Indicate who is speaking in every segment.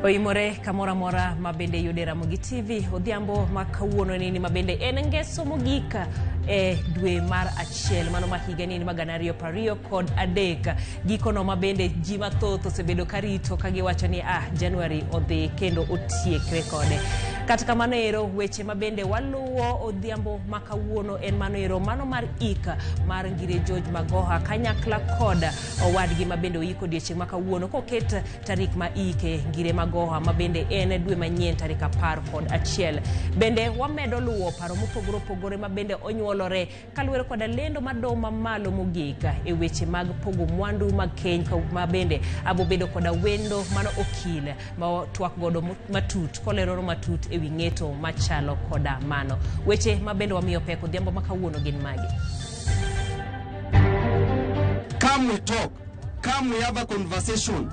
Speaker 1: Oimore kamoro amora ma bende yude Ramogi TV odhiambo ma kawuono nini ma bende en ngeso mogik e dwe mar achiel mano ma higa nini ma 2023. Gikono ma bende ji mathoth osebedo karito ka giwacho ni ah, January odhi kendo otiekre kode. Kata kamano ero weche ma bende waluwo odhiambo ma kawuono en mano ero mano mar ik mar Ngire George Magoha kanyakla kod owadgi ma bende oyik odiechieng' ma kawuono koket tarik ma ike Ngire Magoha ma bende en dwe manyien tarik 11. Bende wamedo luwo paro mopogore opogore ma bende onyuolore kaluwore koda lendo madong' mamalo mogik e weche mag pogo mwandu mag keny ma bende abobedo koda wendo mano okil ma twak godo matut koleroro matut e wi ng'eto machalo koda mano. Weche ma bende wamiyo pek odhiambo ma kawuono gin magi.
Speaker 2: Come we talk. Come we have a conversation.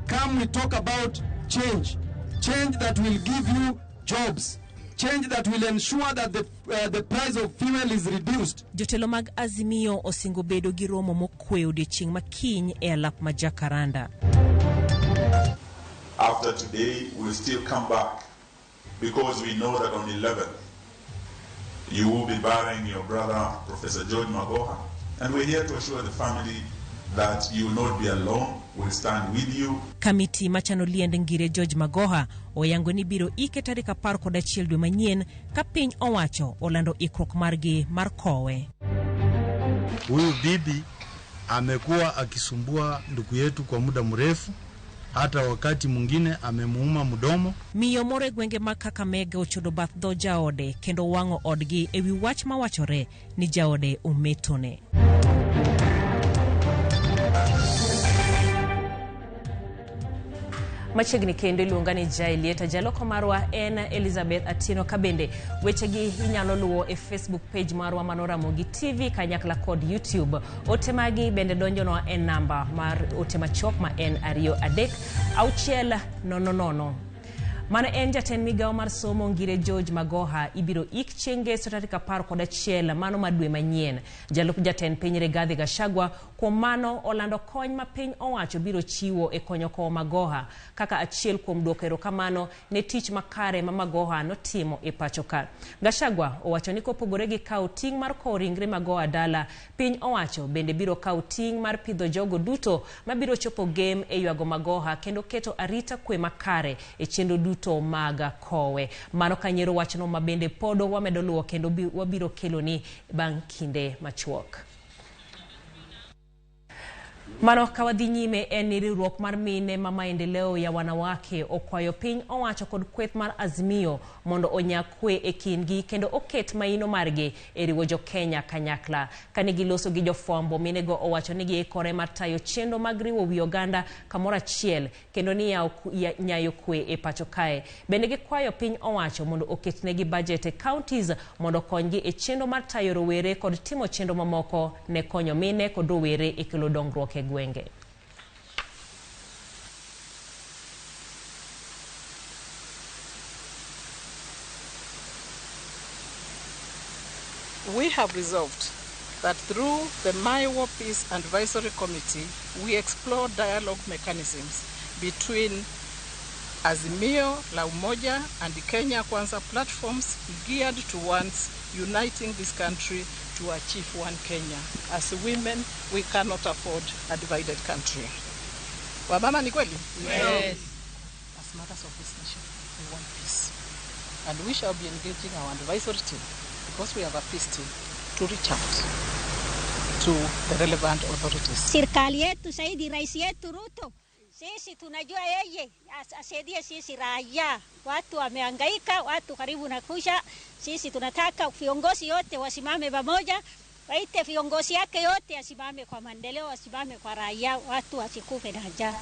Speaker 2: Come we talk about change. Change that will give you jobs. Change that will ensure that the price of fuel is reduced.
Speaker 1: Jotelo mag Azimio osingo bedo gi romo mokwe odiechieng' ma kiny e alap ma Jacaranda.
Speaker 3: After today, we'll still come back because we know that on 11th, you will be burying your brother, Professor George Magoha, and we're here to assure the family that you will not be alone. We'll stand with you.
Speaker 1: Kamiti machano liend Ngire George Magoha oyango ni biro ike tarik 11 dwe manyien ka piny owacho olando ikruok margi mar kowe.
Speaker 4: Huyu bibi amekuwa akisumbua ndugu yetu kwa muda mrefu, hata wakati mwingine amemuuma mdomo.
Speaker 1: Miyo moro e gwenge mag Kakamega ochodo bath dho jaode kendo wang'o odgi ewi wach mawachore ni jaode ometone. Machiegni kendo iluonga ni Jaelieta. Jaloko marwa en Elizabeth Atieno kabende wechegi inyalo luwo e Facebook page marwa mano Ramogi TV kanyakla kod YouTube. Ote magi bende donjonwa e namba mar ote machuok ma en 2 3 6 0 0. Mano en jatend migawo mar somo Ngire George Magoha ibiro ik chieng' ngeso tarik 11 mano ma dwe manyien. Jalup jatend piny Rigathi Gachagua kuom mano olando kony ma piny owacho biro chiwo e konyo kowo Magoha kaka achiel kuom duoko erokamano ne tich makare ma Magoha notimo e pacho ka. Gachagua owacho ni kopogore gi kawo ting' mar kowo ringre Magoha dala, piny owacho bende biro kawo ting' mar pidho jogo duto mabiro chopo gem e ywago Magoha kendo keto arita kwe makare e chenro duto mag kowe. Mano kanyiero wachno ma bende pod wamedo luwo kendo wabiro keloni bang' kinde machuok. Mano ka wadhi nyime en ni riwruok mar mine ma maendeleo ya wanawake okwayo piny owacho kod kweth mar Azimio mondo onya kwe e kindgi kendo oket maino margi e riwo jo Kenya kanyakla. Kane giloso gi jofwambo, minego owacho ni giikore mar tayo chenro mag riwo wi oganda kamoro achiel kendo ni nyayo kwe e pacho kae. Bende gikwayo piny owacho mondo oketnegi budget e counties mondo okonygi e chenro mar tayo rowere kod timo chenro mamoko ne konyo mine kod rowere e kelo dongruok e gwenge.
Speaker 5: We have resolved that through the Maiwo Peace Advisory Committee, we explore dialogue mechanisms between Azimio la Umoja and Kenya Kwanza platforms geared towards uniting this country to achieve one Kenya. As women, we cannot afford a divided country. Wamama ni kweli?
Speaker 6: Yes.
Speaker 5: As mothers of this nation, we want peace. And we shall be engaging our advisory team, because we have a peace team, to reach out to the relevant authorities.
Speaker 7: Serikali yetu saidi, rais yetu Ruto, sisi tunajua yeye asaidie sisi raia. Watu wamehangaika, watu karibu na kusha. Sisi tunataka viongozi yote wasimame pamoja, waite viongozi yake yote asimame kwa maendeleo, asimame kwa raia, watu wasikufe na njaa.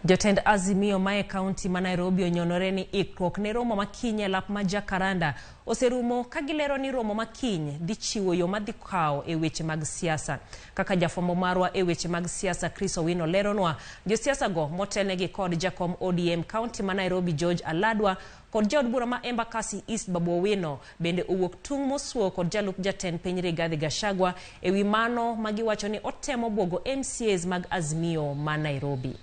Speaker 1: Jotend Azimio mae kaunti ma Nairobi onyonore ni ikruok ne romo ma kiny e lap ma Jacaranda oserumo ka gilero ni romo ma kiny dhi chiwo yo madhi kawo e weche mag siasa. Kaka jafwambo marwa e weche mag siasa Chris Owino leronwa, josiasa go motelnegi kod jakom ODM kaunti ma Nairobi George Aladwa kod jaod bura ma Embakasi East Babu Owino bende owuok tung' mosuo kod jalup jatend piny Rigathi Gachagua ewi mano ma giwacho ni otemo buogo MCAs mag Azimio ma Nairobi.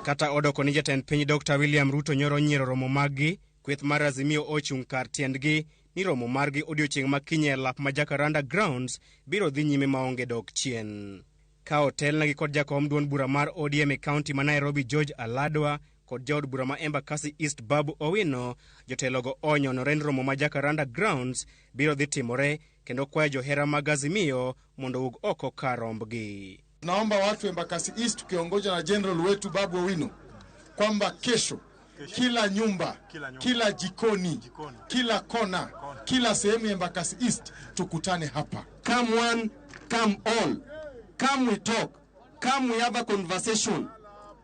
Speaker 6: Kata odoko ni jatend piny Dr. William Ruto nyoro nyiero romo maggi, kweth mar Azimio ochung' kar tiendgi ni romo margi odiochieng' ma kiny e lap ma Jacaranda Grounds biro dhi nyime maonge dok chien. Ka otelnegi kod jakom duond bura mar ODM e kaunti ma Nairobi George Aladwa kod jaod bura ma Embakasi East Babu Owino, jotelogo onyonore ni romo ma Jacaranda Grounds biro dhi timore kendo kwayo johera mag Azimio mondo owuog oko kar rombgi.
Speaker 8: Naomba watu Embakasi East tukiongozwa na general wetu Babu Owino kwamba kesho kila nyumba, kila jikoni, kila kona, kila sehemu ya Embakasi East tukutane hapa.
Speaker 2: Come one, come all. Come we talk. Come we have a conversation.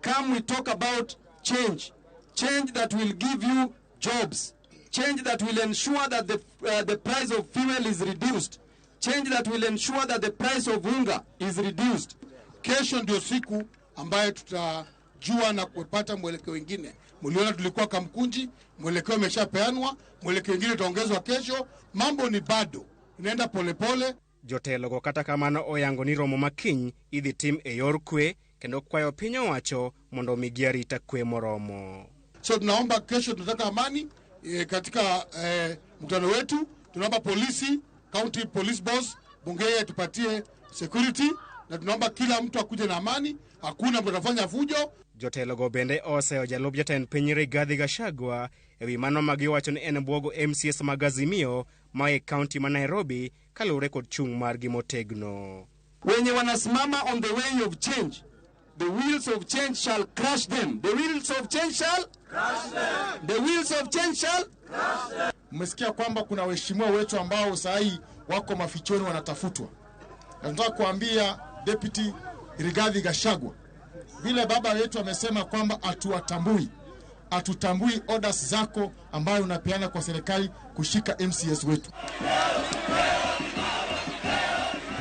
Speaker 2: Come we talk about change. Change that will give you jobs. Change that will ensure that the price of fuel is reduced. Change that will ensure that the price of unga is reduced.
Speaker 8: Kesho ndio siku ambayo tutajua na kupata mwelekeo wengine. Mliona tulikuwa Kamkunji, mwelekeo umeshapeanwa, mwelekeo wengine utaongezwa kesho. Mambo ni bado inaenda polepole.
Speaker 6: Jotelogo kata kamano oyango ni romo ma kiny idhi tim e yor kwe kendo kwayo piny owacho mondo omigi arita kwe moromo.
Speaker 8: So tunaomba kesho, tunataka amani katika mkutano wetu. Tunaomba polisi, county police boss Bungei tupatie security, na tunaomba kila mtu akuje na amani, hakuna mtu atafanya fujo.
Speaker 6: Jotelogo bende oseyo jalup jatend piny Rigathi Gachagua ewi mano ma giwacho ni en bwogo MCAs mag Azimio ma e kaunti ma Nairobi kaluwore kod chung' margi motegno.
Speaker 2: Wenye wanasimama on the way of change, the wheels of change shall crush them. The wheels of change shall crush them. The wheels of change shall crush them.
Speaker 8: Mmesikia kwamba kuna waheshimiwa wetu ambao saa hii wako mafichoni wanatafutwa. Na tunataka kuambia Deputy Rigathi Gachagua, vile baba yetu amesema kwamba hatuwatambui, hatutambui orders zako ambayo unapeana kwa serikali kushika MCAs wetu.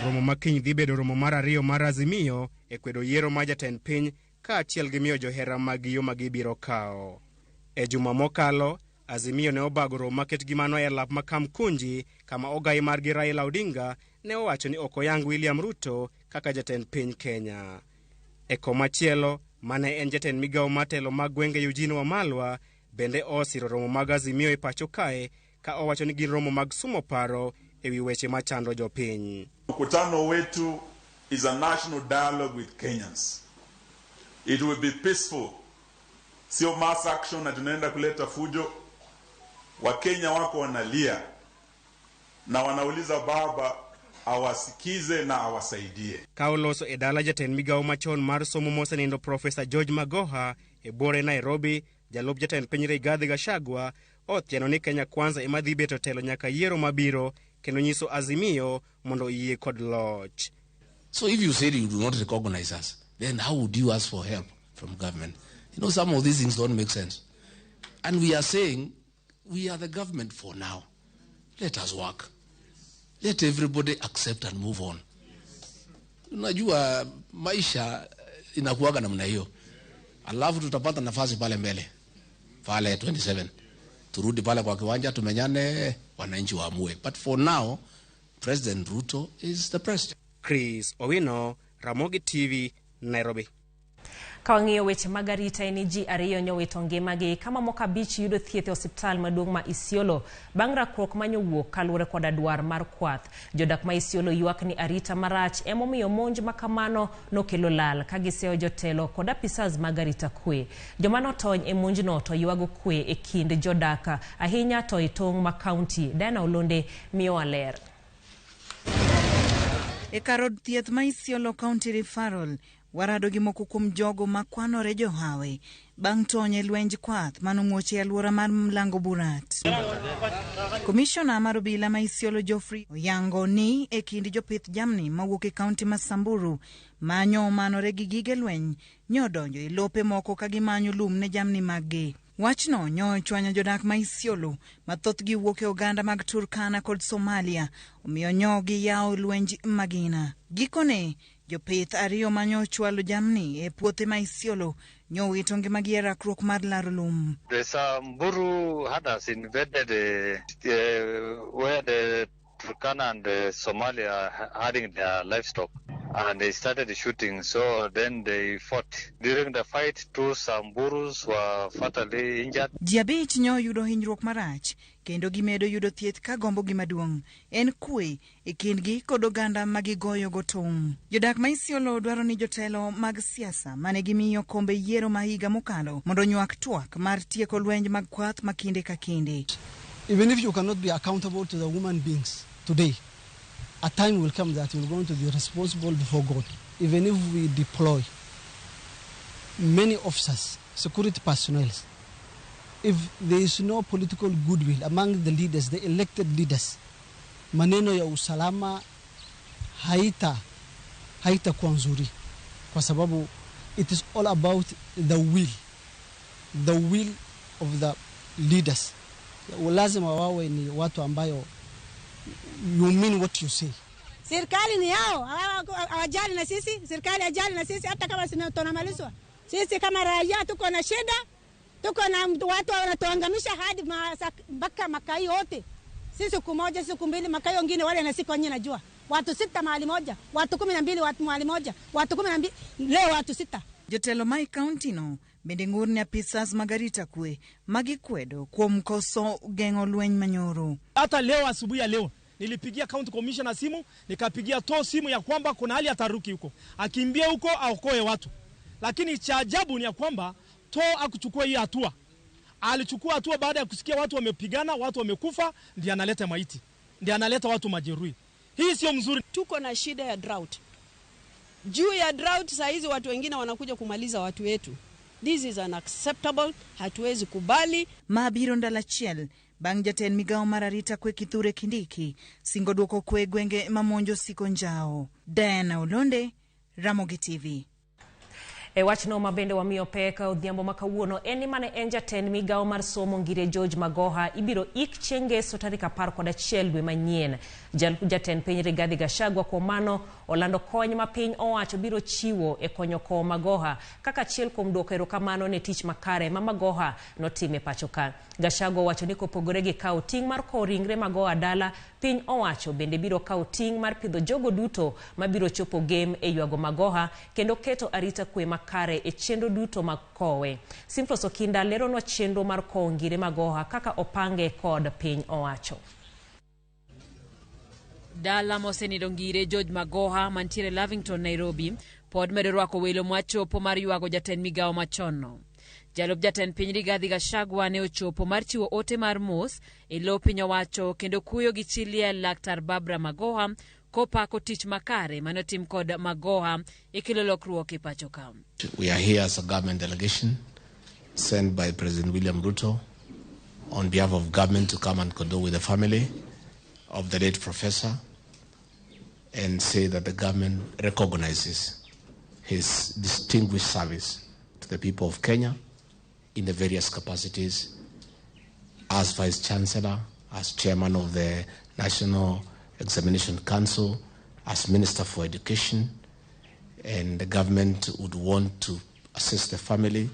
Speaker 6: Romo ma kiny dhi bedo romo mar ariyo mar Azimio e kwedo yiero mar jatend piny kaachiel gi miyo johera mag yo ma gibiro kawo. E juma mokalo, Azimio ne obago romo maket gi mano e lap ma Kamkunji kama ogai margi Raila Odinga ne owacho ni ok oyang William Ruto kaka jatend piny Kenya. E komachielo, mane en jatend migawo mar telo mag gwenge Eugene Wamalwa bende osiro romo mag Azimio e pacho kae ka owacho ni gin romo mag sumo paro ewi weche machando jopiny.
Speaker 3: Mkutano wetu is a national dialogue with Kenyans. It will be peaceful. Sio mass action na tunaenda kuleta fujo. Wakenya wako wanalia na wanauliza baba awasikize na awasaidie.
Speaker 6: Ka oloso e dala jatend migawo machon mar somo mosenindo Profesa George Magoha e buore Nairobi, jalup jatend piny Rigathi Gachagua othiano ni Kenya Kwanza ema dhi beto telo nyaka yiero mabiro kendo nyiso Azimio mondo oyie kod loch.
Speaker 9: So if you say you do not recognize us, then how would you ask for help from government? You know, some of these things don't make sense. And we are saying we are the government for now. Let us work. Let everybody accept and move on. Unajua maisha inakuwaga namna hiyo. Alafu tutapata nafasi pale mbele. Pale 27. Turudi pale kwa kiwanja tumenyane, wananchi waamue. But for now, President Ruto is the president.
Speaker 6: Chris Owino, Ramogi TV, Nairobi.
Speaker 1: Ka wang'iyo weche mag arita en ni ji ariyo nyowito ngimagi ka mamoko abich yudo thieth e osiptal maduong' ma Isiolo bang' rakruok manyowuok kaluwore koda dwar mar kwath. Jodak ma Isiolo ywak ni arita marach emomiyo monj ma kamano nokelo lal ka giseyo jotelo kod apisas mag arita kwe. Joma notony e monjno to ywago kwe e kind jodak ahinya to e tong' ma kaunti. Diana Olonde miyowa ler.
Speaker 10: E kar od thieth ma Isiolo County Referral, warado gi moko kuom jogo ma kwanore johawe bang' tony e lwenj kwath manomuoch e alwora mar Mlango Burat. Komishona mar obila ma Isiolo Geoffrey oyango ni e kind jopith jamni mawuok e kaunti ma Samburu manyo omanore gi gige lweny nyodonjo e lope moko ka gimanyo lum ne jamni maggi. Wachno nyo ochwanyo jodak ma Isiolo ma thothgi wuok e oganda mag Turkana kod Somalia, omiyo nyo giyawo lwenj magina. Gikone, jopith ariyo manyo ochwalo jamni e puothe ma Isiolo nyowito ngimagi e rakruok mar laro lum.
Speaker 11: The Samburu herders invaded where the Turkana and the Somalia are herding their livestock. And they started shooting, so then they fought. During the fight, 2 Samburus were fatally injured.
Speaker 10: Ji 5 nyo yudo hinyruok marach kendo gimedo yudo thieth ka gombogi maduong' en kwe e kindgi kod oganda ma gigoyogo tong'. Jodak ma Isiolo dwaro ni jotelo mag siasa mane gimiyo kombe yiero ma higa mokalo mondo onywak twak mar tieko lwenj mag kwath ma kinde ka kinde.
Speaker 12: Even if you cannot be accountable to the human beings today, a time will come that you're going to be responsible before God. Even if we deploy many officers, security personnel, if there is no political goodwill among the leaders, the elected leaders, maneno ya usalama haitakuwa nzuri, kwa sababu it is all about the will of the leaders. Lazima wawe ni watu ambayo you mean what you say.
Speaker 13: Serikali ni yao, hawajali na sisi, serikali hajali na sisi, hata kama tunamalizwa. Sisi kama raia tuko na shida, tuko na watu wanatuangamisha hadi mpaka makai yote. Sisi siku moja, siku mbili, makai wengine wale na siku nyingine najua. Watu 6 mahali moja, watu 12 watu mahali moja, watu 12 leo watu 6.
Speaker 10: Jotelo ma kaunti no bende ng'ur ne apisas mag arita kwe magikwedo kuom koso geng'o lweny manyoro.
Speaker 14: Hata leo asubuhi ya leo nilipigia county commissioner simu, nikapigia to simu ya kwamba kuna hali ya taharuki huko, akimbie huko aokoe watu. Lakini cha ajabu ni ya kwamba to hakuchukua hii hatua. Alichukua hatua baada ya kusikia watu wamepigana, watu wamekufa, ndiye analeta maiti, ndiye analeta watu majeruhi. Hii sio mzuri.
Speaker 15: Tuko na shida ya drought. Juu ya drought saa hizi watu wengine wanakuja kumaliza watu wetu. This is unacceptable, hatuwezi kubali.
Speaker 10: Mabiro ndalo achiel bang' jatend migao mar arita kwe Kithure Kindiki singo duoko kwe gwenge mamonjo siko njao. Diana Olonde, Ramogi TV.
Speaker 1: E wachno ma bende wamiyo pek odhiambo ma kawuono en ni mane en jatend migao mar somo Ngire George Magoha ibiro ik chieng' ngeso tarik 11 dwe manyien. Jatend piny Rigathi Gachagua kuom mano olando kony ma piny owacho biro chiwo e konyo kowo Magoha kaka achiel kuom duoko erokamano ne tich makare ma Magoha notime pacho ka. Gachagua owacho ni kopogore gi kawo ting' mar kowo ringre Magoha dala, piny owacho bende biro kawo ting' mar pidho jogo duto mabiro chopo gem e ywago Magoha kendo keto arita kwe makare e chenro duto mag kowe. Simflos Okinda leronwa chenro mar kowo Ngire Magoha kaka opange kod piny owacho.
Speaker 16: Dala mosenindo Ngire George Magoha mantiere Lavington, Nairobi pod medo rwako welo mwachopo mar ywago jatend migao machonno. Jalup jatend piny Rigathi Gachagua ne ochopo mar chiwo ote mar mos e lo piny owacho kendo kuyo gi chi liel Laktar Barbara Magoha kopako tich makare mane otim kod Magoha e kelo lokruok e pacho ka.
Speaker 9: We are here as a government delegation sent by President William Ruto on behalf of government to come and condole with the family of the late professor and say that the government recognizes his distinguished service to the people of Kenya in the various capacities as Vice Chancellor, as Chairman of the National Examination Council, as Minister for Education, and the government would want to assist the family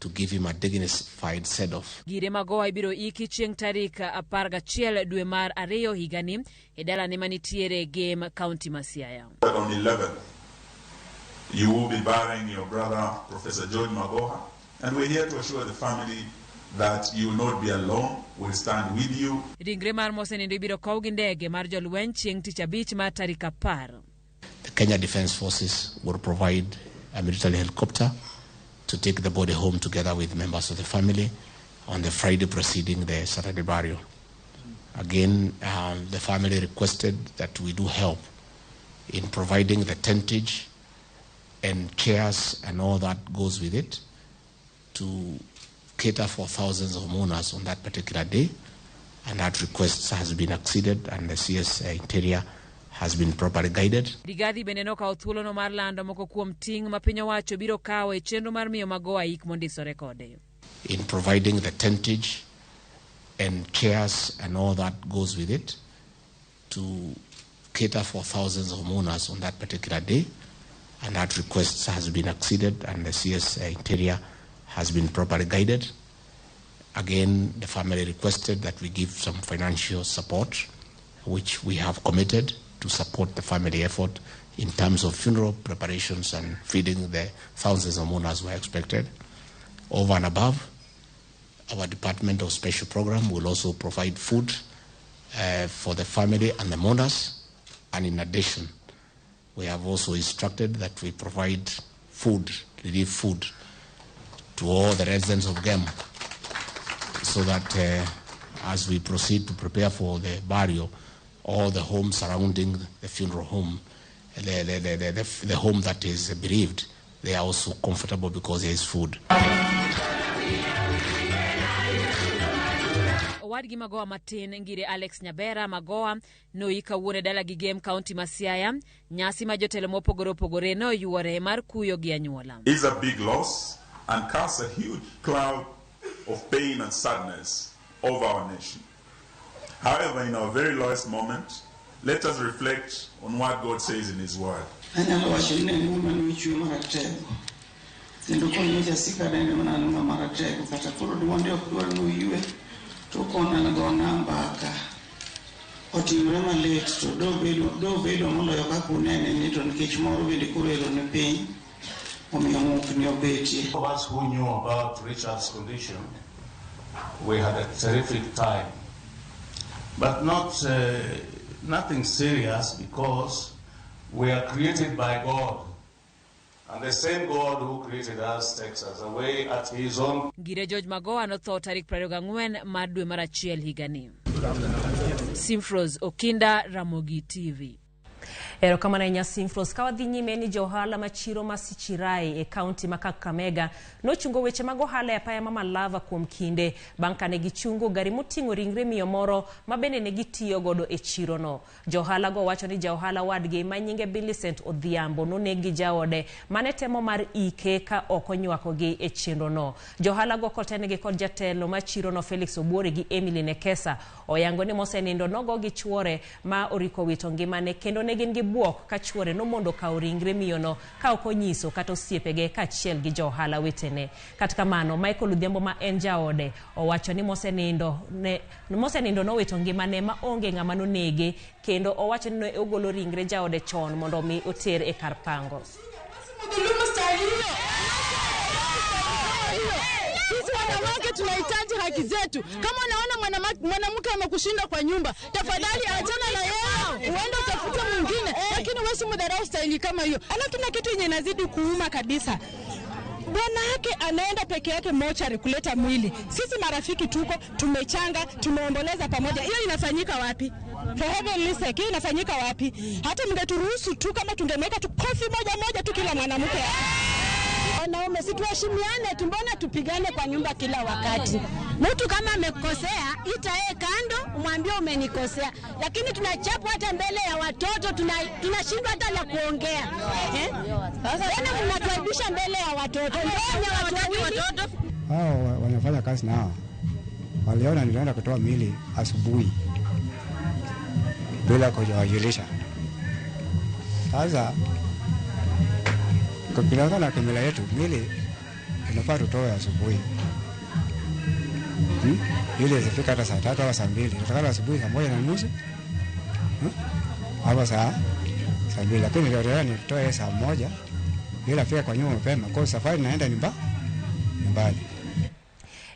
Speaker 9: to give him a dignified send-off.
Speaker 16: Ngire Magoha ibiro iki chieng' tarik 11 dwe mar 2 higani e dalane manitiere Gem, County ma Siaya.
Speaker 3: On 11th, you will be burying your brother, Professor George Magoha, and we're here to assure the family that you will not be alone. We'll stand with you.
Speaker 16: Ringre mar mosenindo ibiro kow gi ndege mar jolweny chieng' tich abich mar tarik 10.
Speaker 9: The Kenya Defence Forces will provide a military helicopter to take the body home together with members of the family on the Friday preceding the Saturday burial. Again, the family requested that we do help in providing the tentage and chairs and all that goes with it to cater for thousands of mourners on that particular day, and that request has been acceded and the CS Interior has been properly guided.
Speaker 16: Rigathi bende nokawo thuolono mar lando moko kuom ting' ma piny owacho biro kawo e chenro mar miyo Magoha ik mondisore kode.
Speaker 9: In providing the tentage and chairs and all that goes with it to cater for thousands of mourners on that particular day, and that request has been acceded and the CS Interior has been properly guided. Again, the family requested that we give some financial support, which we have committed to support the family effort in terms of funeral preparations and feeding the thousands of mourners who are expected. Over and above, our Department of Special Program will also provide food for the family and the mourners. And in addition, we have also instructed that we provide food, relief food, to all the residents of Gem, so that as we proceed to prepare for the burial, all the homes surrounding the funeral home, the home that is bereaved, they are also comfortable because there is food.
Speaker 16: Owadgi Magoha matin Ngire Alex Nyabera Magoha noyi kawuono e dalagi Gem, kaunti ma Siaya. Nyasi ma jotelo mopogore opogore noyuore mar kuyo gi anyuola.
Speaker 3: Is a big loss and casts a huge cloud of pain and sadness over our nation. However, in our very lowest moment, let us reflect on what God says in His Word.
Speaker 17: Anyalo wacho ni en ng'ama nochwe maratego kendo konyo jasika nene mana an ng'ama ratego kata koro duonde ok dwar noywe to kona gona mbaka otimre malit to dobedo moloyo kaka unene ni to nikech moro bende koro ero ni piny omiyo ng'ukni obetie.
Speaker 18: Of us who knew about Richard's condition, we had a terrific time, but not nothing serious, because we are created by God, and the same God who created us takes us away at His own.
Speaker 16: Ngire George Magoha notho tarik 24 mar dwe mar achiel higani. Simfros Okinda, Ramogi TV.
Speaker 1: Erokamano ahinya Simfros. Ka wadhi nyime ni johala ma chiro ma Sichirai e kaunti ma Kakamega nochungo weche mag ohala e apaya ma Malava kuom kinde bang' kane gichungo gari moting'o ringre miyo moro ma bende ne gitiyo godo e chirono. Johala go wacho ni jaohala wadgi ma nyinge Millicent Odhiambo noneg gi jaode mane temo mar ike ka ok onywakogi e chenrono. Johala go kotenegi kod jatelo ma chirono Felix Obuore gi Emily Nekesa oyango ni mosenindo nogo gi chuore ma oriko wito ngimane kendo ne gin gi buok ka chuore nomondo kawo ringre miyono ka ok onyiso kata osiepege kaachiel gi johala wetene. Kata kamano, Michael Odhiambo ma en jaode owacho ni mosenindo nowito ngimane ma onge ng'ama nonege kendo owacho ni ne ogolo ringre jaode chon mondo mi oter e kar pango.
Speaker 19: Sisi wanawake tunahitaji haki zetu. Kama unaona mwanamke amekushinda kwa nyumba, tafadhali achana na yeye, uende utafute mwingine, lakini wewe usimdharau staili kama hiyo. Alafu tuna kitu yenye inazidi kuuma kabisa. Bwana yake anaenda peke yake mochari kuleta mwili. Sisi marafiki tuko, tumechanga, tumeomboleza pamoja. Hiyo inafanyika wapi? For heavenly sake, hiyo inafanyika wapi? Hata mngeturuhusu tu kama tungemweka tu kofi moja moja tu kila mwanamke.
Speaker 13: Wanaume si tuheshimiane tu, mbona tupigane kwa nyumba kila wakati? Mtu kama amekosea, ita yeye kando, umwambie umenikosea. Lakini tunachapwa hata mbele ya watoto, tunashindwa hata la kuongea. Sasa mnatuaibisha mbele ya watoto. Mbele ya watoto.
Speaker 20: Hao wanafanya kazi nao. Waliona nilienda kutoa mili asubuhi bila kuwajulisha. Sasa kulingana na kimila yetu, mili inafaa tutoe asubuhi. Ili isifike hata saa 3 au saa 2. Tunataka asubuhi saa 1:30. Hapo saa 2, lakini leo nitoe saa 1 bila fika kwa nyumba mapema kwa safari naenda ni mbali.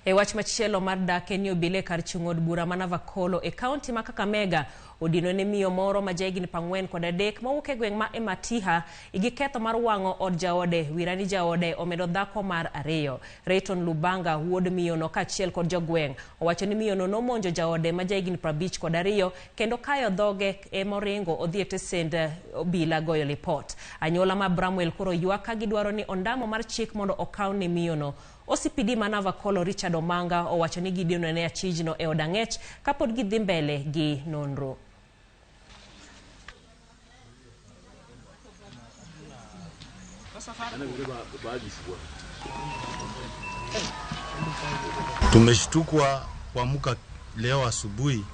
Speaker 1: E wach machielo mar dak en ni obile kar chung' od bura ma Navakolo e kaunti ma Kakamega odino ne miyo moro ma jahigni 43 mowuok e gweng' ma Ematiha gi ketho mar wang'o od jaode. Wirani jaode omedo dhako mar ariyo. Rayton Lubanga wuod miyono kaachiel kod jogweng' owacho ni miyono nomonjo jaode ma jahigni 52 kendo kayo dhoge emoringo odhi e tesend obila goyo lipot. Anyuola ma Bramwell koro ywak ka gidwaro ni ondamo mar chik mondo okaw ne miyono. OCPD ma Navakolo Richard Omanga owacho ni gidino ne achijno e od ang'ech kapod gidhi mbele gi nonro.
Speaker 4: Tumeshtukwa kuamka leo asubuhi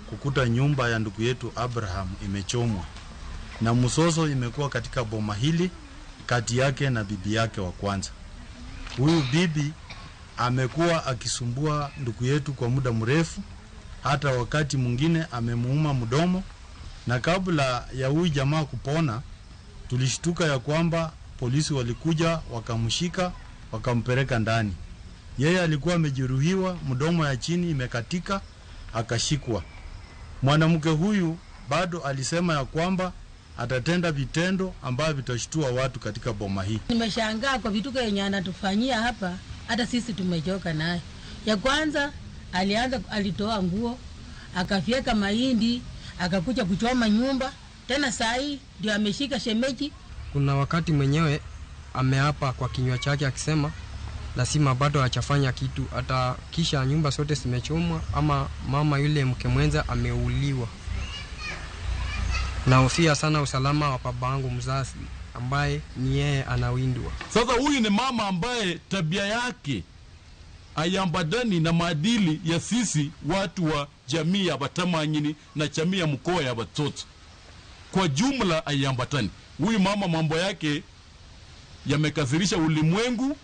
Speaker 4: kukuta nyumba ya ndugu yetu Abraham imechomwa, na mzozo imekuwa katika boma hili kati yake na bibi yake wa kwanza. Huyu bibi amekuwa akisumbua ndugu yetu kwa muda mrefu. Hata wakati mwingine amemuuma mdomo, na kabla ya huyu jamaa kupona, tulishtuka ya kwamba polisi walikuja wakamshika wakampeleka ndani. Yeye alikuwa amejeruhiwa, mdomo ya chini imekatika, akashikwa. Mwanamke huyu bado alisema ya kwamba atatenda vitendo ambavyo vitashtua watu katika boma hii.
Speaker 21: Nimeshangaa kwa vituko yenye anatufanyia hapa, hata sisi tumechoka naye. Ya kwanza alianza, alitoa nguo akafyeka mahindi, akakuja kuchoma nyumba tena, saa hii ndio ameshika shemeji.
Speaker 22: Kuna wakati mwenyewe ameapa kwa kinywa chake akisema lazima bado hajafanya kitu, hata kisha nyumba zote zimechomwa ama mama yule mke mwenza ameuliwa. Nahofia sana usalama wa babangu mzazi ambaye ni yeye anawindwa.
Speaker 23: Sasa huyu ni mama ambaye tabia yake haiambatani na maadili ya sisi watu wa jamii ya Batamanyini na jamii ya mkoa ya Batoto kwa jumla haiambatani. Huyu mama mambo yake yamekasirisha ulimwengu.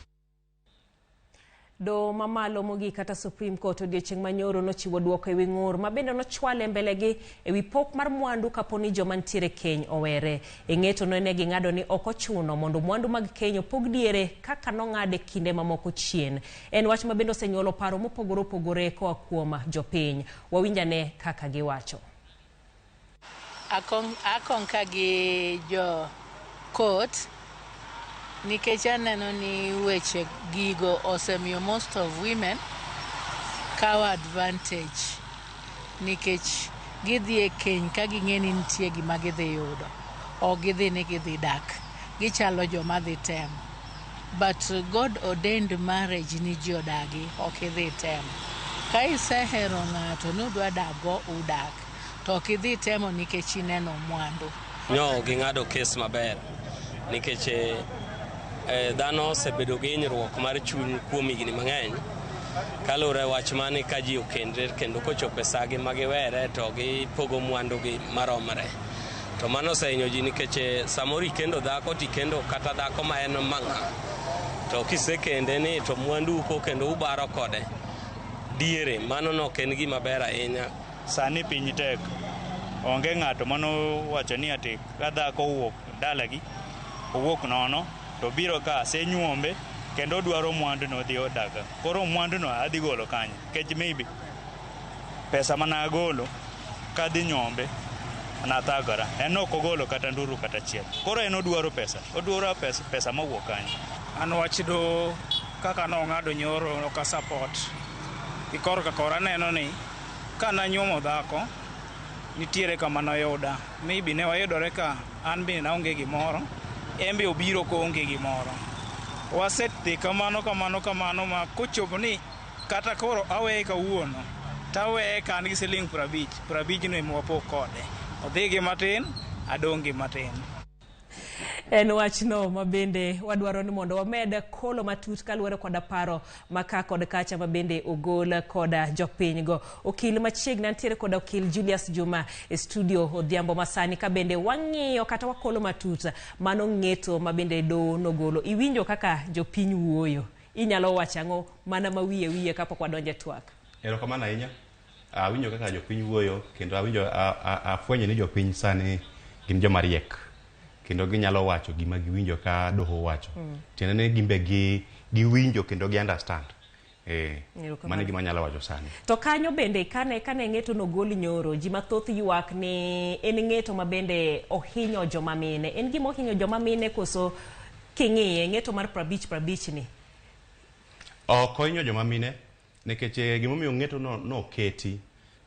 Speaker 1: Do mamalo mogik kata Supreme Court odiochieng' manyoro nochiwo duoko ewi ng'ur ma bende nochwale mbelegi ewi pok mar mwandu kapo ni joma ntiere keny owere. E ng'eto no ne ging'ado ni ok ochuno mondo mwandu mag keny opog diere kaka nong'ade kinde mamoko chien. En wach ma bende osenyuolo paro mopogore opogore koa kuom jopiny. Wawinjane kaka giwacho.
Speaker 24: Akonka gi jo court nikech aneno ni weche gigo osemiyo most of women kawo advantage nikech gidhi e keny ka ging'e ni nitie gima gidhi yudo, ok gidhi ni gidhi dak, gichalo joma dhi temo. But God ordained marriage ni ji odagi, ok idhi temo. Ka isehero ng'ato ni udwa dak go, udak, to ok idhi temo nikech ineno mwandu.
Speaker 25: Nyo ging'ado kes maber nikech dhano osebedo gi hinyruok mar chuny kuom higni mang'eny kaluwore wach mane ka ji okendre kendo kochopo e sagi ma giwere to gipogo mwandugi maromre. To mano osehinyo ji nikech samoro ikendo dhako tikendo kata dhako ma en mang'a, to kisekende ni to mwandu uko kendo ubaro kode diere, mano no ok en gima ber ahinya.
Speaker 26: Sani piny tek, onge ng'ato manowacho ni ati ka dhako owuok dalagi owuok nono to biro ka asenyuombe kendo odwaro mwandu no odhi odaga. Koro mwandu no adhi golo kanye? Nikech maybe pesa mana agolo kadhi nyombe nathagora, en ok ogolo kata nduru kata achiel. Koro en odwaro pesa, odwaro pesa, pesa mowuok kanye?
Speaker 27: An wach do kaka nong'ado nyoro ok support. Korka kora aneno ni kananyuomo dhako nitiere kama noyuda, maybe ne wayudore ka an bende naonge gimoro, en be obiro koonge gimoro. Wasedhi kamano kamano kamano ma kochopo ni kata koro aweye kawuono taweye ka an gi siling 50, 50 no ema wapog kode. Odhi gi matin, adong' gi matin.
Speaker 1: En wachno ma bende wadwaro ni mondo wamed kolo matut kaluwore koda paro ma ka kod kacha ma bende ogol koda jopiny go. Okil machiegni antiere koda okil Julius Juma e studio odhiambo masani ka bende wang'iyo kata wakolo matut mano ng'eto ma bende doho nogolo. Iwinjo kaka jopiny wuoyo, inyalo wacho ang'o mana ma wiye wiye kapok wadonjo e twak?
Speaker 28: Erokamano ahinya. Awinjo kaka jopiny wuoyo kendo awinjo afwenyo ni jopiny sani gin joma riek kendo ginyalo wacho gima giwinjo ka doho wacho. Tiende ni gimbe giwinjo kendo gi understand. Mano e gima anyalo wacho sani.
Speaker 1: To kanyo bende kane ng'eto nogol nyoro, ji mathoth ywak ni en ng'eto ma bende ohinyo joma mine. En gima ohinyo joma mine koso king'iye ng'eto mar 50-50 ni?
Speaker 28: Ok ohinyo joma mine nikech gimomiyo ng'eto no noketi.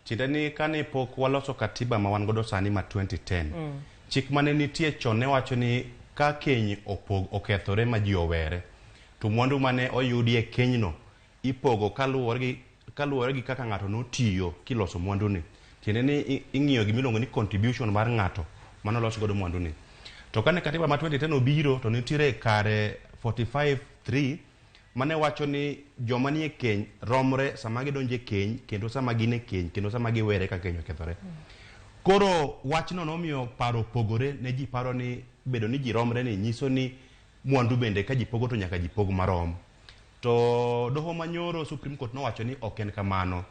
Speaker 28: Tiende ni kane pok waloso katiba ma wan godo sani ma 2010. Chik mane nitie chon ne wacho ni ka keny okethore ma ji owere, to mwandu mane oyudi e kenyno ipogo kaluwore gi kaka ng'ato notiyo kiloso mwanduni. Tiende ni ing'iyo gimiluongo ni contribution mar ng'ato manolos godo mwanduni. To kane katiba ma 2010 obiro to nitiere kare 45(3) mane wacho ni joma nie keny romre sama gidonjo e keny kendo sama gin e keny kendo sama giwere ka keny okethore. Koro wachno nomiyo paro opogore ne ji paro ni bedo ni ji romre ni nyiso ni mwandu bende ka ji pogo to nyaka ji pog marom. To doho manyoro Supreme Court nowacho ni ok en kamano.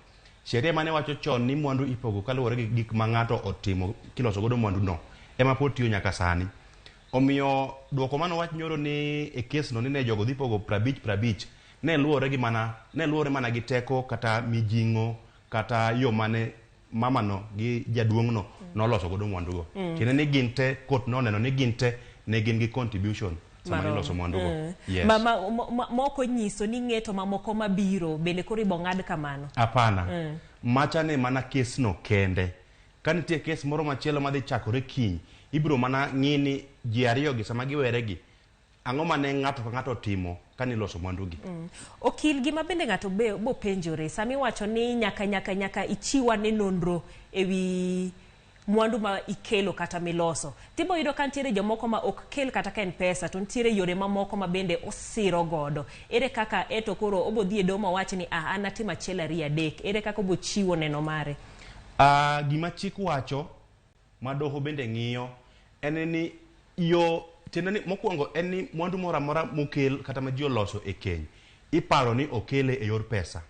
Speaker 28: Sheria mane wacho chon ni mwandu ipogo kaluwore gi gik ma ng'ato otimo kiloso godo mwandu no ema pod tiyo nyaka sani. Omiyo duoko mane owach nyoro ni e kes no ni ne jogo dhi pogo 50 50 ne luwore gi mana ne luwore mana gi teko kata mijing'o kata yo mane mamano gi jaduong'no noloso godo mwandugo. Tiende ni gin te court noneno ni gin te ne gin gi contribution sama
Speaker 1: Marom.
Speaker 28: niloso mwandugo. Yes.
Speaker 1: Ma moko nyiso ni ng'eto mamoko mabiro bende koro ibo ng'ad kamano.
Speaker 28: Hapana. Macha ne mana kes no kende. Ka nitie kes moro machielo madhi chakore kiny, ibiro mana ng'i ni ji ariyo gi sama giwere gi, ang'o mane ng'ato ka ng'ato otimo kaniloso mwandu gi.
Speaker 1: Okil, gima bende ng'ato be bopenjore sami iwacho ni nyaka ichiw ane nonro ewi mwandu ma ikelo kata miloso, tibo yudo ka nitiere jomoko ma ok kel kata ka en pesa, to nitiere yore mamoko ma bende osiro godo. Ere kaka eto koro obo dhi e doho mawach ni ah, an atimo achiel, ariyo, adek? Ere kaka obo chiwo neno mare?
Speaker 28: Gima chik wacho ma doho bende ng'iyo en ni yo tiende ni mokwongo en ni mwandu moro amora mokel kata ma ji oloso e keny iparo ni okele e yor pesa.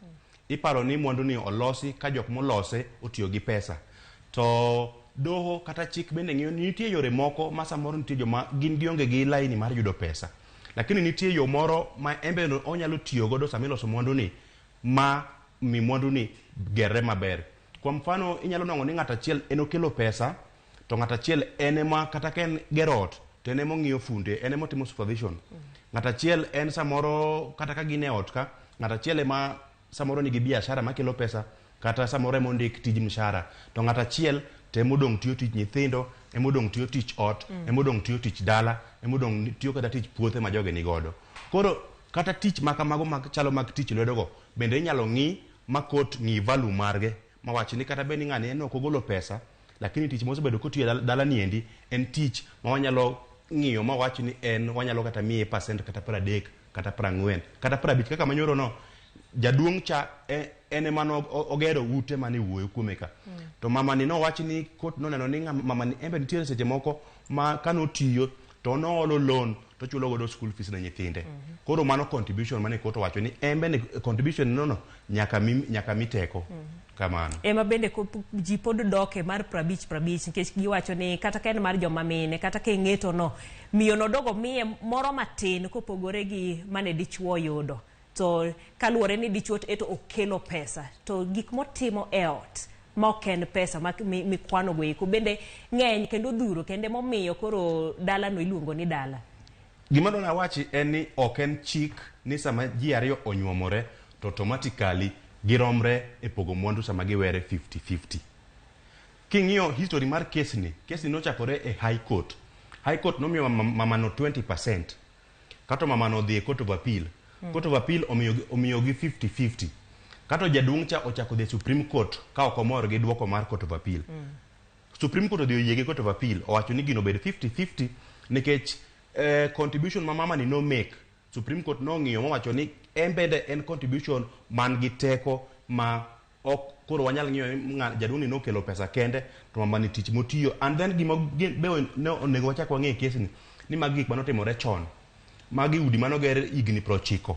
Speaker 28: Iparo ni mwandu ni olosi ka jok molose otiyo gi pesa. To doho kata chik bende ng'iyo ni nitie yore moko ma samoro nitie joma gin gionge gi laini mar yudo pesa. Lakini nitie yo moro ma en bende onyalo tiyo godo sama iloso mwandu ni ma mi mwandu ni gerre maber. Kwa mfano inyalo nwang'o ni ng'ato achiel en okelo pesa to ng'ato achiel en ema kata ka en gero ot to en ema ong'iyo funde, en ema otimo supervision. Ng'ato achiel en samoro kata ka gin e ot ka, ng'ato achiel ema samoro nigi biashara makelo pesa kata samoro ema ondik tij mshahara to ng'ato achiel to ema odong' tiyo tich nyithindo, ema odong' tiyo tich ot, ema odong' tiyo tich dala, ema odong' tiyo kata tich puothe ma jogi nigodo. Koro kata tich ma kamago mag chalo mag tich lwedo go bende inyalo ng'i ma court ng'i value marge mawach ni kata bed ni ng'ani en ok ogolo pesa, lakini tich mosebedo kotiyo e dala ni endi en tich ma wanyalo ng'iyo ma wach ni en wanyalo kata miye percent kata 30 kata 40 kata 50 kaka manyoro no jaduong' cha en ema no ogero ute mane iwuoyo kuome ka. To mamani nowach ni court noneno ni mamani en be nitiere seche moko ma kanotiyo to noolo loan to chulo godo school fees ne nyithinde. Koro mano contribution mane court owacho ni en bende contribution no nyaka mi teko kamano.
Speaker 1: Ema bende ji pod doke mar 50 50 nikech giwacho ni kata ka en mar joma mine, kata ka ing'eto no miyo no dogo miye moro matin kopogore gi mane dichuo yudo, to kaluwore ni dichuo eto okelo pesa to gik motimo e ot ma ok en pesa ma mikwano go eko bende ng'eny kendo dhuro kendo emomiyo koro dalano iluongo ni dala.
Speaker 28: Gima dwa nawachi en ni ok en chik ni sama ji ariyo onyuomore to automatically giromre e pogo mwandu sama giwere 50-50. King'iyo history mar kesni, kesni nochakore e High Court. High Court nomiyo mamano 20%. Kato mamano odhi e Court of Appeal. Court of Appeal omiyogi 50-50. Kato jaduong' cha ochako dhi e Supreme Court ka ok omor gi duoko mar Court of Appeal. Supreme Court odhi oyie gi Court of Appeal owacho ni gino obed 50-50 nikech contribution ma mama ni no make, Supreme Court nong'iyo mowacho ni en bende en contribution man gi teko ma ok koro wanyal ng'iyo ni jaduong' ni nokelo pesa kende to mama ni tich motiyo. And then gima be ne onego wachak wang'e e kesni ni magi gik manotimore chon, magi udi manoger higni 90.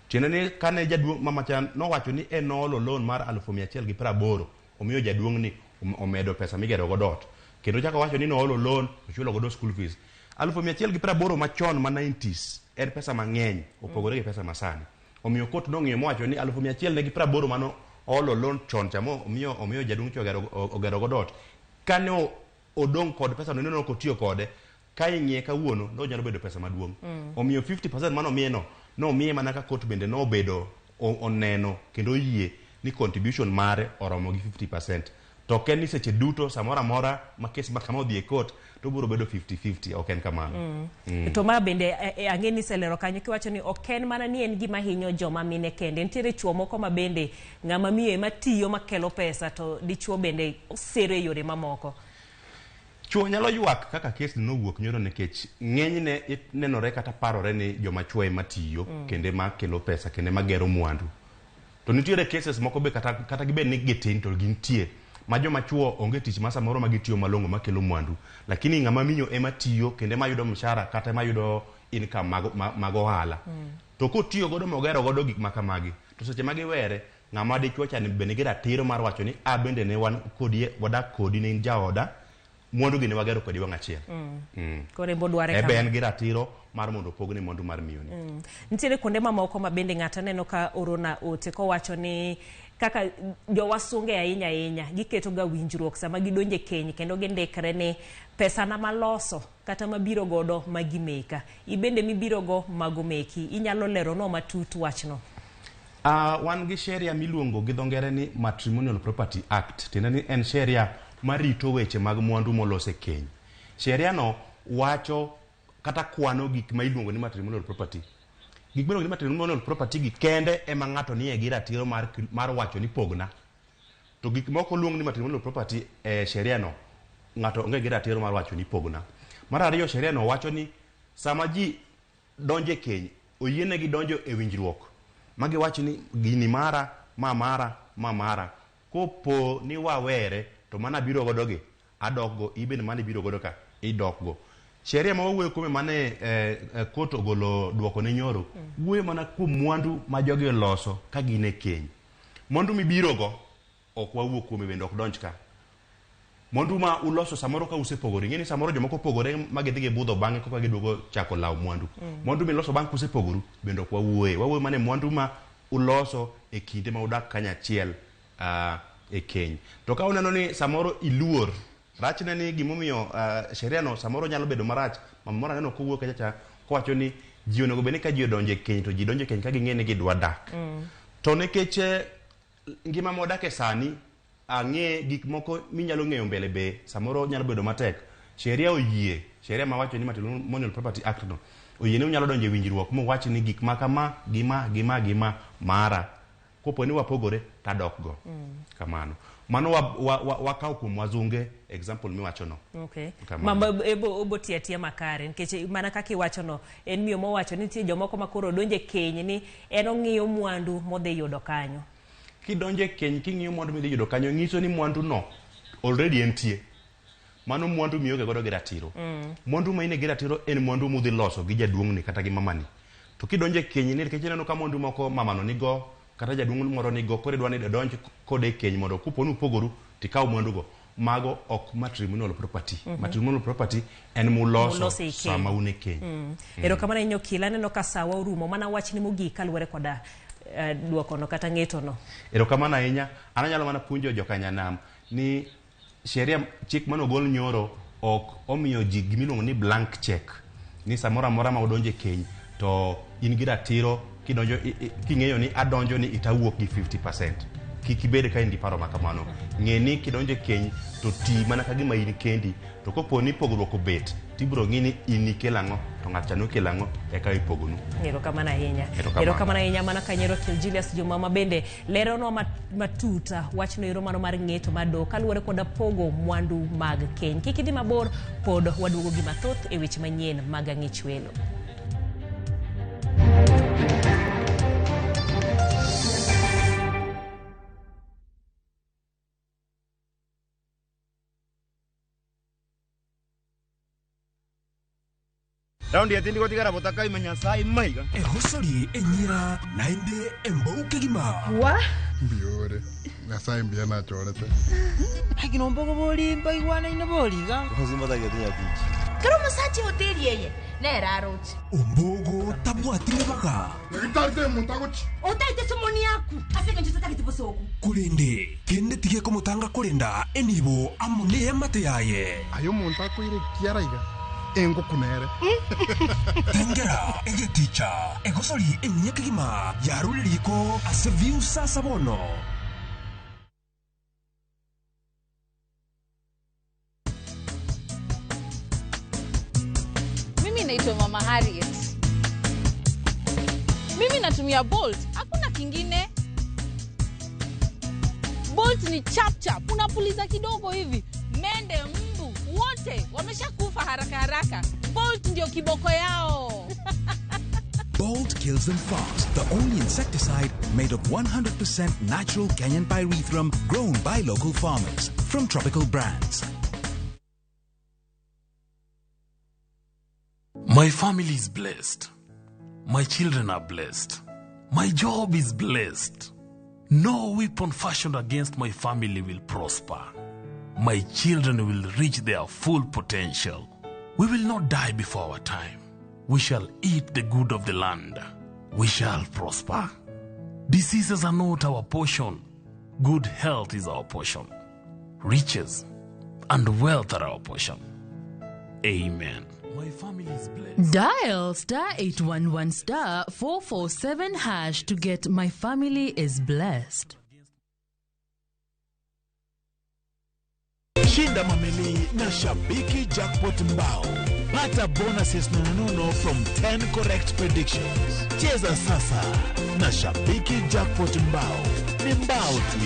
Speaker 28: Tiende ni kane jaduong' mama cha nowacho ni en noolo loan mar 180,000 omiyo jaduong' ni omedo pesa migero godo ot, kendo chako wacho ni noolo loan ochulo godo school fees 180,000 machon ma 90s en pesa mang'eny opogore gi pesa masani. Omiyo court nong'iyo mowacho ni 180,000 mano olo loan chon cha mo omiyo jaduong' cha ogero godo ot, kane odong' kod pesa no neno ok otiyo kode, ka ing'iye kawuono nonyalo bedo pesa maduong'. Omiyo 50% manomiye no nomiye mana ka court bende nobedo oneno kendo oyie ni contribution mare oromo gi 50%, to ok en ni seche duto samoro amora ma kes ma kama odhi e court to biro bedo 50-50. Ok en kamano.
Speaker 1: To ma bende ang'e ni iselero kanyo kiwacho ni ok en mana ni en gima hinyo joma mine kende, nitiere chuo moko ma bende ng'ama miyo ema tiyo makelo pesa to dichuo bende osero e yore mamoko.
Speaker 28: Chuo nyalo ywak kaka kes ni nowuok nyoro nikech ng'enyne nenore kata parore ni joma chuo ema tiyo kendo ema kelo pesa kendo ema gero mwandu. To nitiere cases moko be kata gibed ni gitin to gintie ma joma chuo onge tich ma samoro ma gitiyo malong'o makelo mwandu, lakini ng'ama miyo ema tiyo kendo ema yudo mshahara kata ema yudo income mag ohala. To kotiyo godo mogero godo gik ma kamagi to seche ma giwere Ng'ama dichuo cha be nigi ratiro mar wacho ni a bende ne wan kodi, wadak kodi, ne in jaoda, mwandu gi ne wagero kodi wang' achiel.
Speaker 1: Koro en bo dware
Speaker 28: Ebe
Speaker 1: kama.
Speaker 28: en gi ratiro mar mondo opogne mwandu mar miyoni.
Speaker 1: Nitiere kuonde mamoko ma bende ng'ato aneno ka orona ote kowacho ni kaka jowasunge ahinya ahinya giketo ga winjruok sama gidonje keny kendo gindikre ni pesa na maloso kata mabiro godo magi meka, ibende mibiro go mago meki. Inyalo lero no matut wachno?
Speaker 28: Wan gi sheria miluongo gi dho ngere ni Matrimonial Property Act, tiende ni en sheria marito weche mag mwandu molos e keny. Sheria no wacho kata kwano gik ma iluongo ni matrimonial property. Gik miluongo ni matrimonial property gi kende ema ng'ato nie gi ratiro mar wacho ni pogna. To gik moko luong ni matrimonial property e sheria no, ng'ato onge gi ratiro mar wacho ni pogna. Mar ariyo, sheria no wacho ni sama ji donjo e keny, oyienegi donjo e winjruok ma giwacho ni gini mara, ma mara, ma mara. Kopo ni wawere to mana biro godo gi adok go, ibende mane ibiro godo ka idok go. Sheria ma wawuoyo kuome mane court ogolo duoko ne nyoro, wuoyo mana kuom mwandu ma jogi oloso ka gin e keny. Mwandu mibiro go ok wawuo kuome, bende ok donj ka. Mwandu ma uloso samoro ka usepogore, ing'e ni samoro jomoko pogore ma gidhi gibudho bang'e koka giduogo chako lawo mwandu. Mwandu miloso bang' kusepogoru bende ok wawuoye. Wawuoyo mana e mwandu ma uloso e kinde ma udak kanyachiel e keny. To ka uneno ni samoro iluor, rachne ni gimomiyo sheria no samoro nyalo bedo marach, mama moro aneno kowuok kacha cha kowacho ni ji onego bed ni ka ji odonjo e keny to ji donjo e keny ka ging'e ni gidwa dak. To nikech ngima mwadake sani, ang'e gik moko minyalo ng'eyo mbele be samoro nyalo bedo matek. Sheria oyie, sheria mawacho ni Matrimonial Property Act no oyie ni unyalo donjo e winjruok muwach ni gik ma kama gi ma gi ma gi ma mara, kopo ni wapogore tadok go. Kamano mano wakawo kuom wazunge example miwacho no. Kamano.
Speaker 1: Mama ebo obo tiyo atiya makare nikech mana kaka iwacho no, en miyo mowacho ni nitie jomoko ma koro donjo e keny ni en ong'iyo mwandu modhi yudo kanyo.
Speaker 28: Kidonjo e keny king'iyo mwandu midhi yudo kanyo, nyiso ni mwandu no already entie. Mano mwandu mionge godo gi ratiro. Mwandu ma in gi ratiro en mwandu mudhi loso gi jaduong'ni kata gi mamani. To kidonjo e keny ni nikech ineno ka mwandu moko mamano nigo kata jaduong' moro nigo, koro idwa ni idonj kode e keny mondo kopo ni upogoru tikaw mwandu go, mago ok matrimonial property. Matrimonial property en muloso
Speaker 1: Muloso e keny.
Speaker 28: sama un e keny.
Speaker 1: Erokamano ahinya okil, aneno ka sawa orumo, mana wachni mogik kaluwore koda duokono kata ng'etono.
Speaker 28: Erokamano ahinya. An anyalo mana puonjo jokanyanam ni sheria, chik manogol nyoro ok omiyo ji gimiluongo ni blank check, ni samoro amora ma udonjo e keny to in gi ratiro kidonjo king'eyo ni adonjo ni itawuok gi 50%. Kik ibed ka in gi paro ma kamano. Ng'e ni kidonjo e keny to ti mana ka gima in kendi, to kopo ni pogruok obet tibiro ng'i ni in ikelo ang'o to ng'at cha nokelo ang'o eka ipogonu.
Speaker 1: Erokamano ahinya.
Speaker 28: Erokamano.
Speaker 1: Erokamano ahinya mana kanyero okil Julius Juma ma bende leronwa matut wachno ero mano mar ng'eto mar doho kaluwore koda pogo mwandu mag keny. Kik idhi mabor, pod waduogo gi mathoth e weche manyien mag ang'ich welo.
Speaker 2: Raundi etindi gotigara botaka ime Nyasaye maiga.
Speaker 5: Egosori enyira naende embouke gima.
Speaker 2: Wa
Speaker 6: Mbiore Nyasaye mbuya nachorete.
Speaker 7: Lakini ombogo bori mbaigwanaine boriga.
Speaker 8: Kero omosacha hoteli eye nere aroche.
Speaker 5: Ombogo tabwatire baga.
Speaker 6: Nyagitarite omonto agochi.
Speaker 8: Otaete somoni yaku ase eng'encho totagete bosoku.
Speaker 5: Korende kende tige komotanga korenda enibo amo neemate yaye.
Speaker 6: Aye omonto akoire kiara iga engokunere.
Speaker 5: Tengera egeticha egosori emiaka kegima yarure riko ase view sasa bono.
Speaker 11: Mimi naitwa Mama Harriet. Mimi natumia Bolt, hakuna kingine. Bolt ni chap chap, unapuliza kidogo hivi, mende, mbu, wote wameshakufa haraka haraka. Bolt ndio kiboko yao.
Speaker 12: Bolt kills them fast. The only insecticide made of 100% natural Kenyan pyrethrum grown by local farmers from Tropical Brands.
Speaker 14: My family is blessed. My children are blessed. My job is blessed.
Speaker 3: No weapon fashioned against my family will prosper. My children will reach their full potential. We will not die before our time. We shall eat the good of the land. We shall prosper. Diseases are not our portion. Good health is our portion. Riches and wealth are our portion. Amen. My family is blessed.
Speaker 9: Dial star 811 star 447 hash to get My Family is Blessed.
Speaker 10: Shinda mameli na Shabiki Jackpot Mbao. Pata bonuses nononono from 10 correct predictions. Cheza sasa na Shabiki Jackpot Mbao. Ni mbao tu.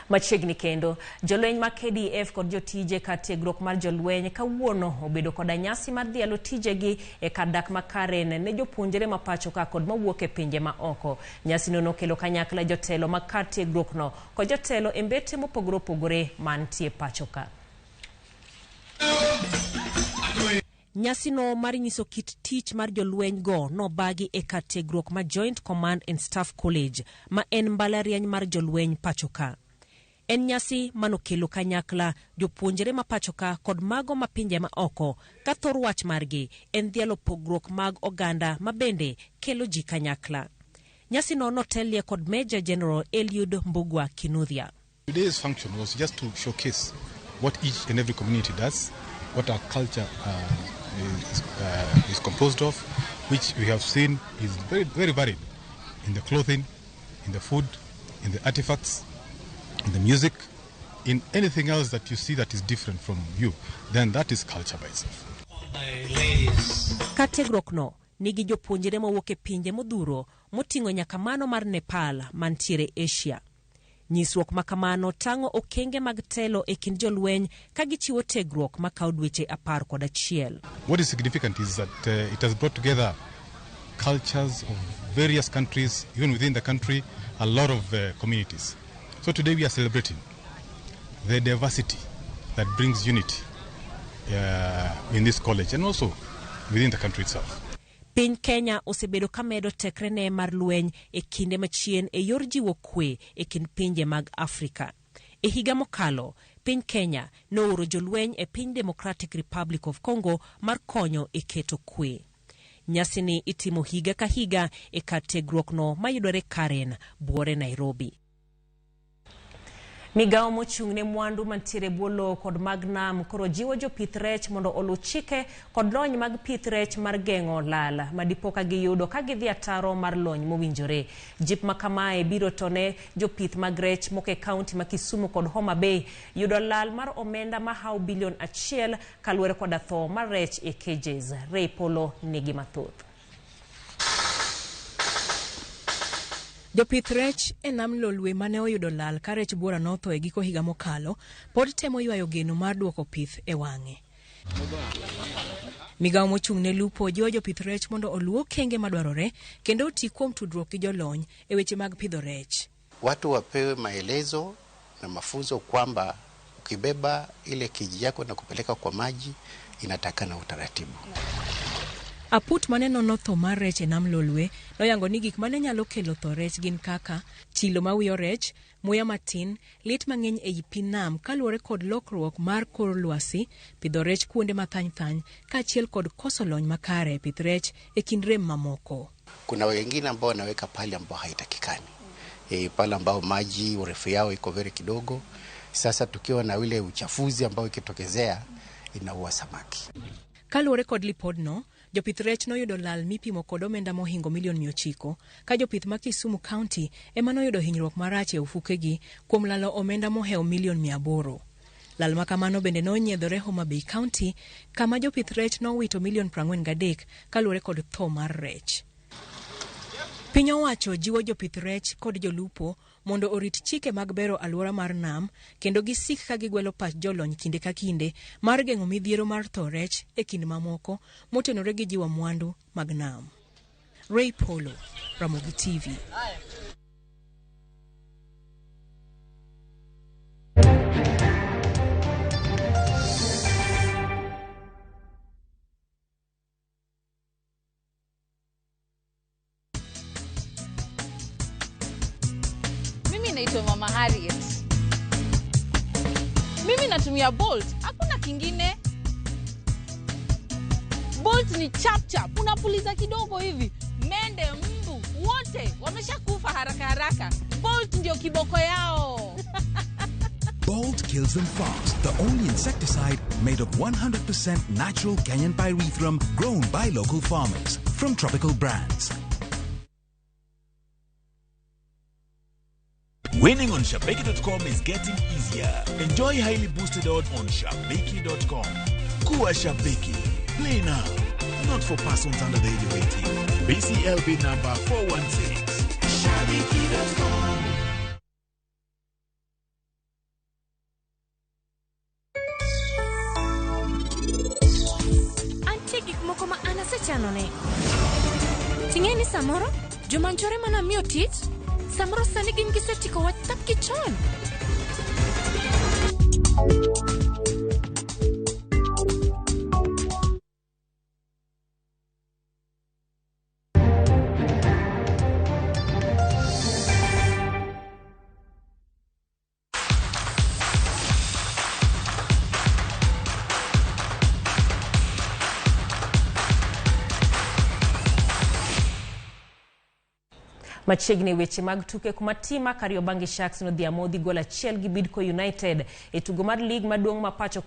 Speaker 1: Machiegni kendo, jolweny mag KDF kod jotije kar tiegruok mar jolweny kawuono obedo koda nyasi mar dhialo tijegi e kar dak ma Karen ne jopuonjre ma pacho ka kod mawuok e pinje ma oko. Nyasino nokelo kanyakla jotelo mag kar tiegruokno kod jotelo e mbete mopogore opogore mantie pacho ka. Nyasino mar nyiso kit tich mar jolweny go nobagi e kar tiegruok ma Joint Command and Staff College ma en mbalariany mar jolweny pacho ka. En nyasi manokelo kanyakla jopuonjre ma pacho ka kod mago ma pinje ma oko ka thor wach margi en dhialo pogruok mag oganda ma bende kelo ji kanyakla. Nyasino notelie kod Major General Eliud Mbugua Kinuthia.
Speaker 14: Today's function was just to showcase what each and every community does, what our culture is composed of, which we have seen is very, very varied in the clothing, in the food, in the artifacts, in the music, in anything else that you see that is different from you, then that is culture by itself.
Speaker 1: Kar tiegruokno nigi jopuonjre mowuok e pinje modhuro moting'o nyaka mano mar Nepal mantiere Asia. Nyisruok ma kamano tang'o okenge mag telo e kind jolweny ka gichiwo tiegruok makawo dweche 11.
Speaker 14: What is significant is that it has brought together cultures of various countries, even within the country, a lot of communities. So today we are celebrating the diversity that brings unity in this college and also within the country itself.
Speaker 1: Piny Kenya osebedo ka medo tekrene mar lweny e kinde machien e yor jiwo kwe e kind pinje mag Afrika. E higa mokalo, piny Kenya nooro jolweny e piny Democratic Republic of Congo mar konyo e keto kwe. Nyasini itimo higa ka higa e kar tiegruokno mayudore Karen, buore Nairobi. Migawo mochung' ne mwandu mantiere bwo lowo kod mag nam koro jiwo jopith rech mondo oluw chike kod lony mag pith rech mar geng'o lal ma dipo ka giyudo ka gidhi ataro mar lony mowinjore. Jip ma kamae biro tone jopith mag rech moko e kaunti ma Kisumu kod Homa Bay yudo lal mar omenda mahawo bilion 1 kaluwore koda tho mar rech e cages. Ray Polo nigi mathoth.
Speaker 15: Jopith rech e nam Lolwe mane oyudo lal ka rech buora notho e giko higa mokalo pod temo ywayo geno mar duoko pith e wang'e. Migawo mochung' ne lupo jiwo jopith rech mondo oluw okenge madwarore kendo oti kuom tudruok gi jolony e weche mag pidho rech.
Speaker 16: Watu wapewe maelezo na mafunzo kwamba ukibeba ile kiji yako na kupeleka kwa maji inatakana utaratibu.
Speaker 15: Aput mane nono tho mar rech e nam Lolwe noyango ni gik mane nyalo kelo tho rech gin kaka chilo mawiyo rech, muya matin, lit mang'eny ei pi nam kaluwore kod lokruok mar kor lwasi, pidho rech kuonde mathany-thany kaachiel kod koso lony makare e pith rech e kind rem mamoko.
Speaker 16: Kuna wengine ambao wanaweka pale ambao haitakikani, pale ambao maji urefu yao iko very kidogo. Sasa tukiwa na ile uchafuzi ambao ikitokezea inaua samaki.
Speaker 15: Kaluwore kod lipodno, jopith rech noyudo lal mipimo kod omenda mohingo milion 900 ka jopith ma Kisumu County ema noyudo hinyruok marach e ofukegi kuom lalo omenda mohewo milion 800. Lal ma kamano bende nonyiedhore Homa Bay County kama jopith rech nowito milion 43 kaluwore kod tho mar rech. Piny owacho jiwo jopith rech kod jolupo mondo orit chike mag bero alwora mar nam kendo gisik ka gigwelo pach jolony kinde ka kinde mar geng'o midhiero mar tho rech e kind mamoko motenore gi jiwo mwandu mag nam. Ray Polo, Ramogi TV.
Speaker 11: naitwa Mama Harriet. Mimi natumia Bolt, hakuna kingine. Bolt ni chap chap, unapuliza kidogo hivi, mende, mbu wote wameshakufa haraka haraka. Bolt ndio kiboko yao.
Speaker 12: Bolt kills them fast. The only insecticide made of 100% natural Kenyan pyrethrum grown by local farmers from Tropical Brands.
Speaker 10: Winning on Shabiki.com is getting easier. Enjoy highly boosted odds on Shabiki.com. Kuwa Shabiki. Play now. Not for persons under the age of 18. BCLB number 416. Shabiki.com.
Speaker 4: Antie gik moko ma an asechanone. Ting'e ni samoro joma njore mana miyo tich, samoro sani gin gisetieko wach thapgi chon.
Speaker 1: Machiegni weche mag tuke kuma tim mar Kariobangi Sharks nodhi amodhi gol achiel gi Bidco United e tugo mar lig maduong' ma pacho.